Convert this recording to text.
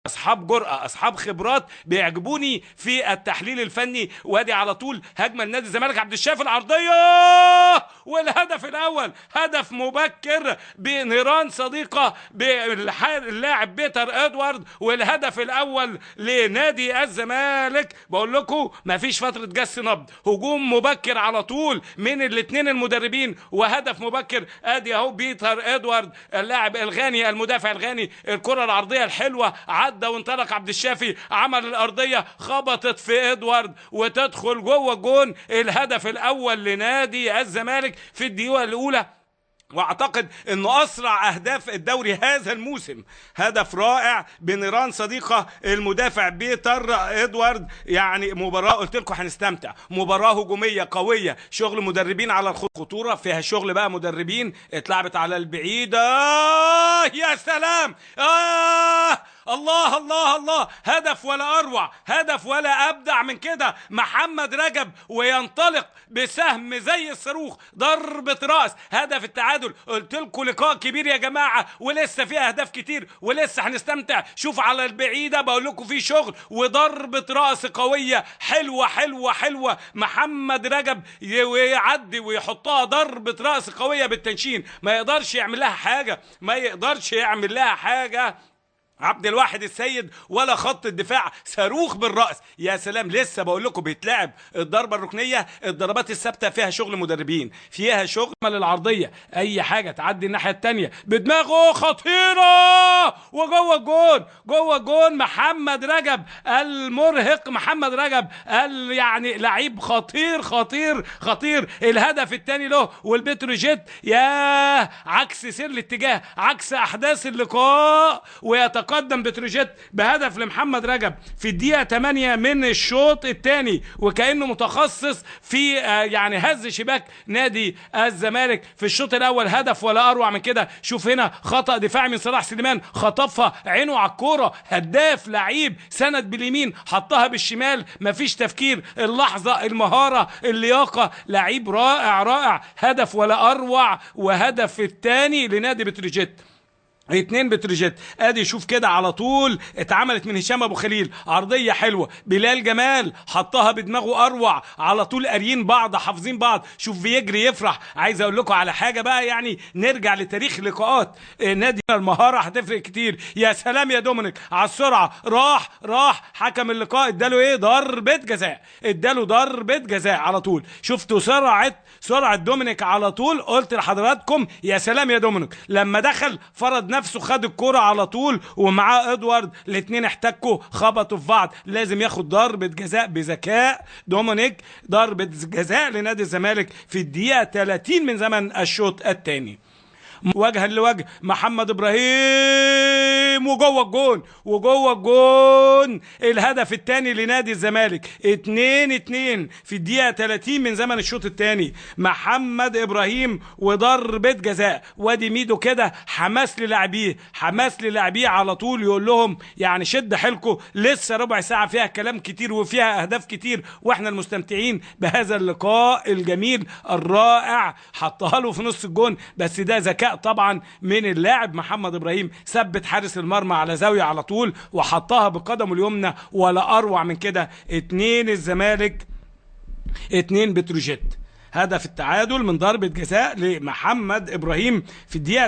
اصحاب جرأة، اصحاب خبرات، بيعجبوني في التحليل الفني. وادي على طول هجمة لنادي الزمالك، عبد الشافي العرضية والهدف الاول، هدف مبكر بنيران صديقه باللاعب بيتر ادوارد، والهدف الاول لنادي الزمالك. بقول لكم مفيش فترة جس نبض، هجوم مبكر على طول من الاثنين المدربين وهدف مبكر. ادي اهو بيتر ادوارد اللاعب الغاني المدافع الغاني، الكره العرضية الحلوة عدى وانطلق عبد الشافي، عمل الارضية خبطت في ادوارد وتدخل جوه الجون. الهدف الاول لنادي الزمالك في الدقيقة الاولى، واعتقد انه اسرع اهداف الدوري هذا الموسم. هدف رائع بنيران صديقه المدافع بيتر ادوارد. يعني مباراة قلت لكم هنستمتع، مباراة هجومية قوية، شغل مدربين على الخطورة، فيها شغل بقى مدربين. اتلعبت على البعيدة، يا سلام، الله الله الله، هدف ولا اروع، هدف ولا ابدع من كده. محمد رجب وينطلق بسهم زي الصاروخ، ضربه راس، هدف التعادل. قلت لكم لقاء كبير يا جماعة، ولسه في اهداف كتير ولسه هنستمتع. شوف على البعيدة، بقول لكم في شغل وضربه راس قوية حلوة حلوة حلوة. محمد رجب يعدي ويحطها ضربه راس قوية بالتنشين، ما يقدرش يعمل لها حاجة، ما يقدرش يعمل لها حاجة عبد الواحد السيد ولا خط الدفاع. صاروخ بالراس، يا سلام. لسه بقول لكم بيتلعب الضربة الركنيه، الضربات الثابتة فيها شغل مدربين، فيها شغل للعرضيه، اي حاجة تعدي الناحية الثانية بدماغه خطيرة وجوه الجون، جوه الجون محمد رجب المرهق، محمد رجب يعني لعيب خطير خطير خطير. الهدف الثاني له والبتروجيت، ياه، عكس سير الاتجاه، عكس احداث اللقاء، ويتقدم بتروجيت بهدف لمحمد رجب في الدقيقة 8 من الشوط الثاني، وكأنه متخصص في يعني هز شباك نادي الزمالك في الشوط الأول. هدف ولا أروع من كده. شوف هنا خطأ دفاعي من صلاح سليمان، خطفها عينه على الكورة، هداف لعيب، سند باليمين حطها بالشمال، مفيش تفكير، اللحظة، المهارة، اللياقة، لعيب رائع رائع. هدف ولا أروع، وهدف الثاني لنادي بتروجيت، 2 بتروجيت. ادي شوف كده على طول اتعملت من هشام ابو خليل، عرضية حلوة، بلال جمال حطها بدماغه اروع، على طول قاريين بعض حافظين بعض. شوف بيجري يفرح. عايز اقول لكم على حاجة بقى، يعني نرجع لتاريخ لقاءات نادي المهارة هتفرق كتير. يا سلام يا دومينيك على السرعة، راح حكم اللقاء اداله ايه؟ ضربه جزاء، اداله ضربه جزاء على طول. شفتوا سرعة دومينيك على طول. قلت لحضراتكم يا سلام يا دومينيك، لما دخل فرض نفسه، خد الكرة على طول ومعاه ادوارد، الاثنين احتكوا خبطوا في بعض، لازم ياخد ضربة جزاء بذكاء دومينيك. ضربة جزاء لنادي الزمالك في الدقيقة 30 من زمن الشوط الثاني. وجها لوجه محمد ابراهيم وجوه الجون، وجوه الجون، الهدف الثاني لنادي الزمالك، 2-2 في الدقيقة 30 من زمن الشوط الثاني. محمد ابراهيم وضربة جزاء. وادي ميدو كده حماس للاعبيه، حماس للاعبيه على طول، يقول لهم يعني شد حيلكم، لسه ربع ساعة فيها كلام كتير وفيها اهداف كتير، واحنا المستمتعين بهذا اللقاء الجميل الرائع. حطها له في نص الجون، بس ده ذكاء طبعا من اللاعب محمد ابراهيم، ثبت حارس المرمى على زاوية على طول وحطها بقدمه اليمنى، ولا اروع من كده. 2 الزمالك 2 بتروجيت. هدف التعادل من ضربه جزاء لمحمد ابراهيم في الدقيقة